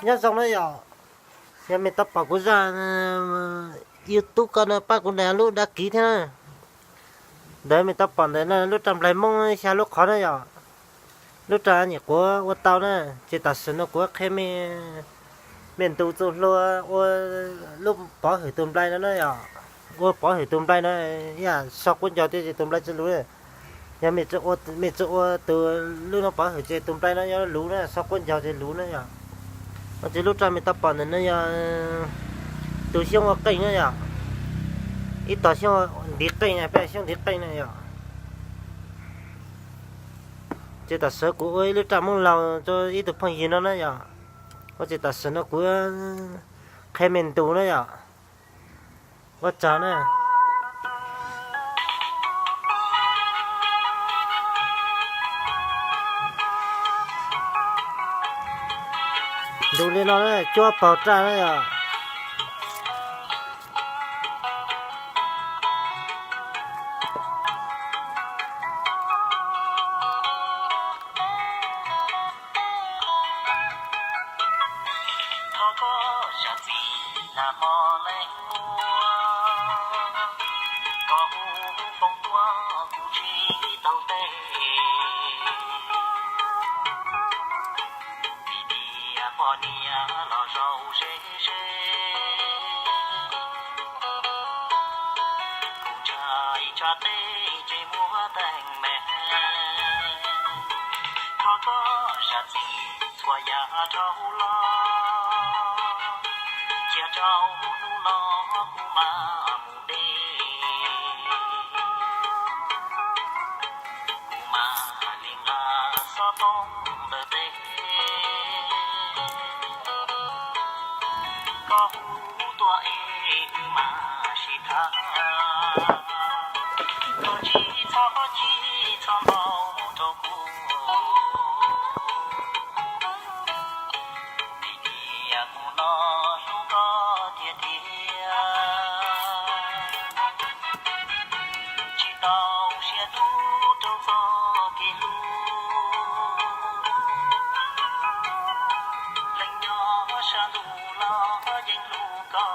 Nyob zoo na yom, yog mej tau pom kuv zaj YouTube ko no pab kuv nias lub đăng ký thiab na. Ntawd mej tau pom ntawd na, lub raj nplai Hmoob xya lub qhov na yom. Lub raj nyuam qhuav ua tau na, ces tam sim no kuv qhia mej ntu txuj hlua ua lub pov hwm tus nplai no na yom. Ua pov hwm tus nplai no, yam so quab ncaug tias ces tus nplai tsis luv. Yog mej tsi ua tus lub no pov hwm ces tus nplai no yuav luv na, so quab ncaug ces luv na yom. Ces lub raj mej tau pom ntawm no yog tus xyoob ua qeej na yom. Ib tog xyoob ntiv qeej, peb xyoob ntiv qeej na yom. Ces tam sim kuv ua ib lub raj Hmoob laug rau ib tug phooj ywg no na yom. Ua ces tam sim no kuv qhia mej ntu na yom. Ua tsaug na. Ntu li no na, cuab paug raj na yom. Thov koj zam txim nag hmo leej muab, koj hu foob tuaj kuv tsis tau teb. Vim tias poj niam los zaum ze ze, kuv ntshai tsam tej tsev muab teeb meem. Thov koj zam txim txhua yam dhau los, cia rau hnub no kuv mam mus de, kuv mam li nqa xov tooj ntawm teb. Koj hu tuaj es wb mam sib tham, koj tsis txhob txhij txhob npau rau kuv, vim tias kuv no hlub koj tiag tiag. Tsis tau siab hlub rau txoj kev hlub, leej nyob sab ntuj los yeej hlub koj.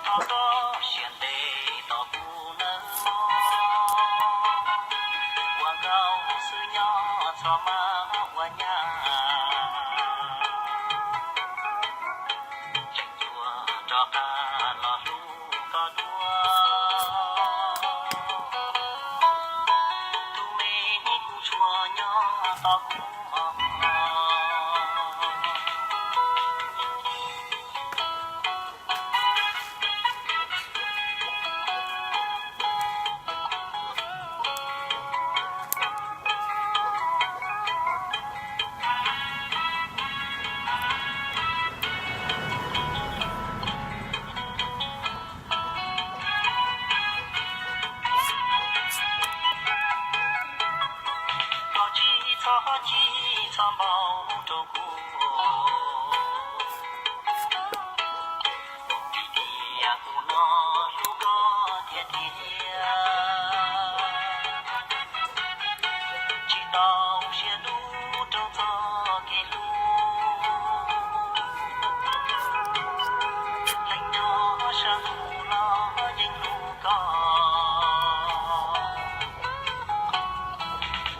Thov koj siab ntev tos kuv nawb mog, ua nkauj xwb nyob txhob mas ua nyab. Tseem yuav rov qab los hlub koj dua, tus me kuv tsuas nyob tos kuv mog. Koj tsis txhob txhij txhob npau rau kuv, vim tias kuv no hlub koj tiag tiag. Tsis tau siab hlub rau txoj kev hlub, leej nyob sab ntuj los yeej hlub koj.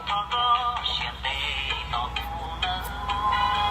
Thov koj siab ntev tos kuv nawb mog,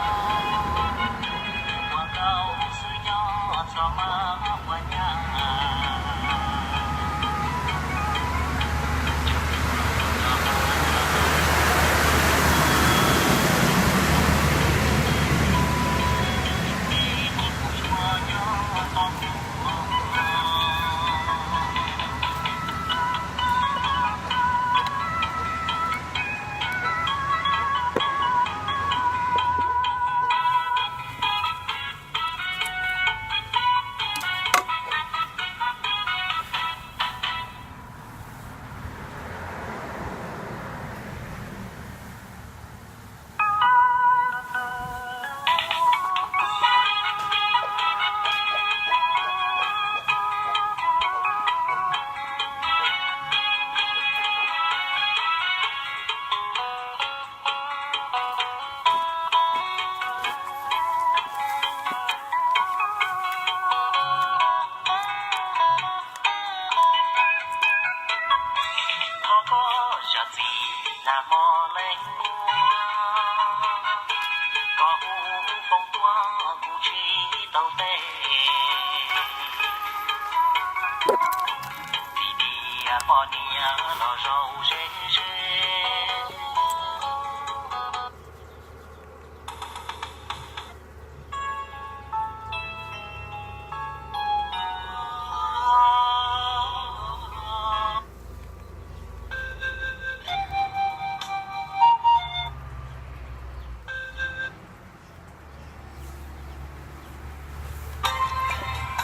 Txiv hla hmo leej muab koj hu poob tuaj kuv tsis tau teb. Txiv tias poj niam los zaum ze ze.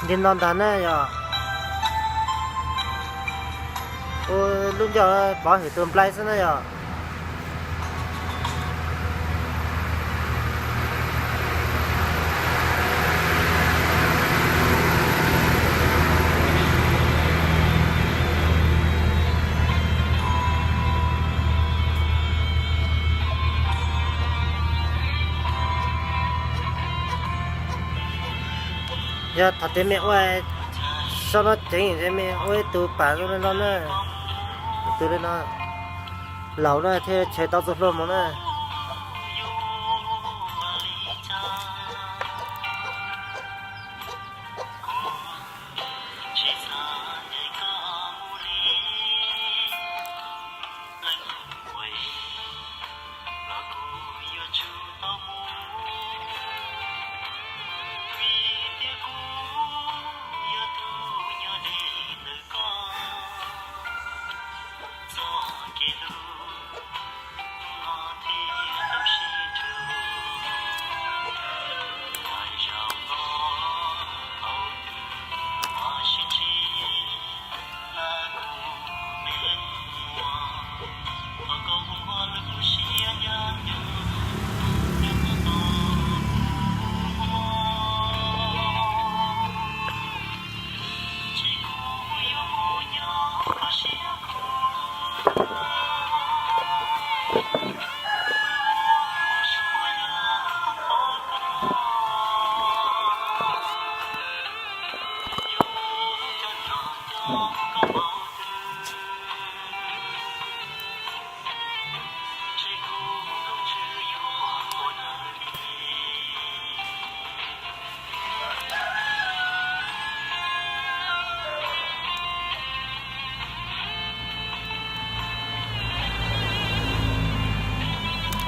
Li no ntag na yog, ua lub ncauj pov hwm tus nplai xwb na yog. Yog thaum tias mej ua sau no ceev ces mej ua ib tug pam zoo li no na, tus li no, laus na thiaj tshem tau txoj hlua mus na.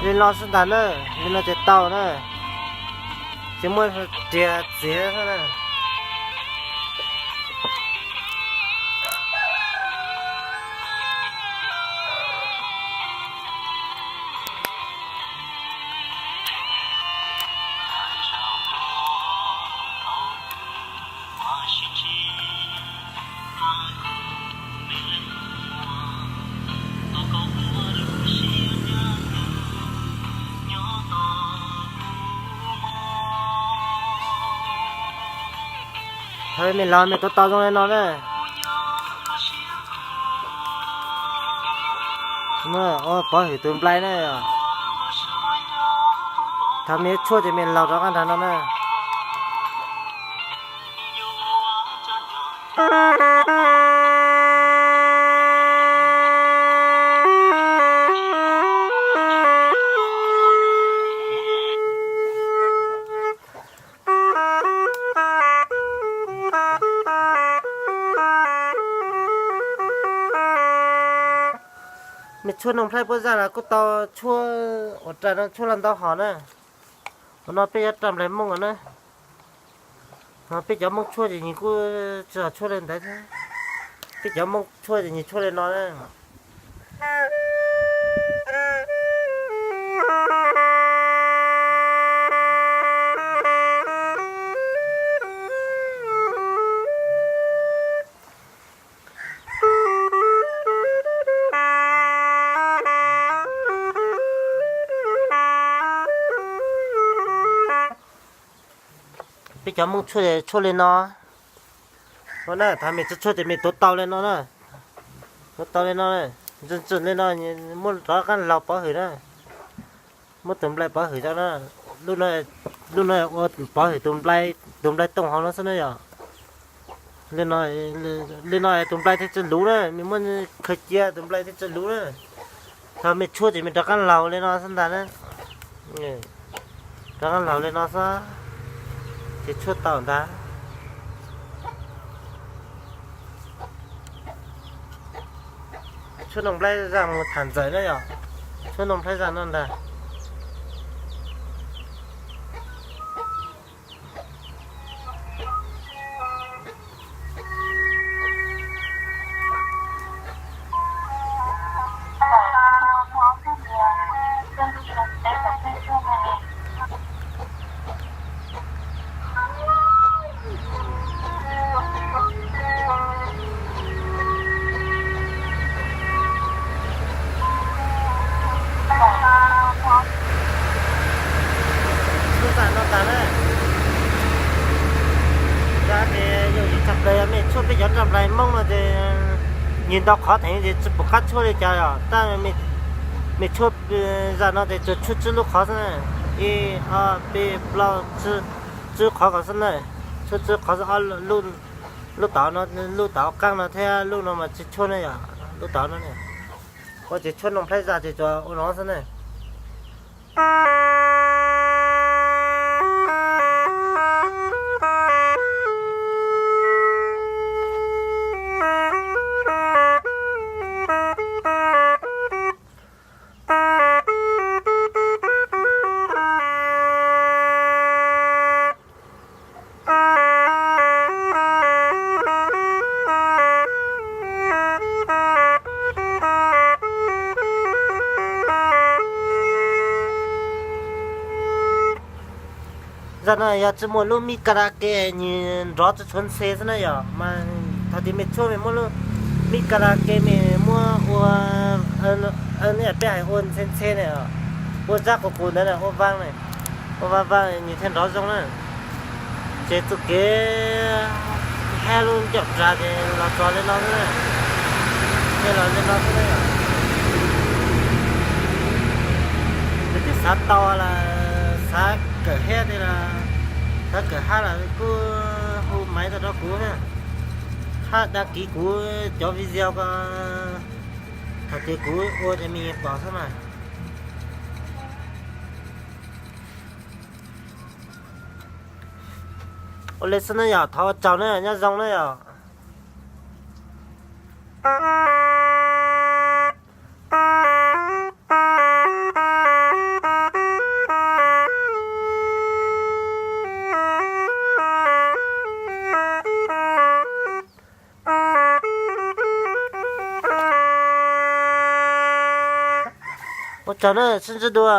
Li no xwb ntag na, li no ces tau na, tsis muaj riam txiav xwb na. Thaum mej laus mej tuav tau zoo li no na. Ua pov hwm tus nplai na. Thaum mej tshuaj ces mej laus rov qab nrag no na. Mej tshuaj noog nplhaib puab zaj los kuj tau tshuaj uas ras no tshuaj los ntau hom na. Ua no peb yuav ras nplais Moob os na. Peb cov Moob tshuaj ces nws kuj tsis hom tshuaj li ntawd thiab. Peb cov Moob tshuaj ces nws tshuaj li no na. Peb cov Moob tshuaj, tshuaj li no. Ua na, thaum mej tshuaj tshuaj ces mej tuav tau li no na. Tuav tau li no, ntsim ntsim li no, muab rov qab laug pov hwm na. Muab tus nplai pov hwm rau na. Lub no ua pov hwm tus nplai tooj hauv no xwb na yom. Li no tus nplai thiaj tsis luv na, mej muab khaws cia tus nplai thiaj tsis luv na. Thaum mej tshuaj ces mej rov qab laug li no xwb ntag na. Rov qab laug li no xwb, ces tshuaj tau ntag. Tshuaj Nooj Nplhaib Zaj mus tham ntxawm na yom. Tshuaj Nooj Nplhaib Zaj no ntag. Tshuaj zaj no tas na. Yog tias yog ib txhia plaws yog mej tshuaj peb cov nraj nplais Hmoob no ces nws ntau qhov theem ces tsis pum qab tshuaj li cas os. Tab mej tshuaj zaj no ces tsuas tshuaj tsib lub qhov xwb na. Ib ob peb plaub tsib, tsib qhov ko xwb na. Tshuaj tsib qhov xwb, ob lub, lub tod no, lub tod qaab no thiab lub no mas tsis tshuaj ne yom, lub tod no ne. Ua ces tshuaj Nooj Nplhaib Zaj ces tsuas ua no xwb ne. Zaj no yog tsis muaj lub mic karaoke nws nrov tsis tshuav ntxhe xwb na yom. Mas thaum twg mej tshuaj mej muab lub mic karaoke mej muab ua, peb hais ua ntxhe ntxhe ne, ua zaj qus qus ntawd na, ua vang ne, ua vang vang nws thiaj nrov zoo na. Ces txuj kev hab lub ncauj ras ces los txog li no xwb na. Ces los li no xwb na. Leej twg xav tau los xav kawm hab thiab los xav kawm hab los kuj hu maiv tau rau kuv na, hab dag kiv kuv cov video ko, thaum twg kuv ua ces mej pom xwb mas. Ua li xwb na yom, thov ua tsaug na, nyob zoo na yom. Ua tsaug na, sib ntsib dua.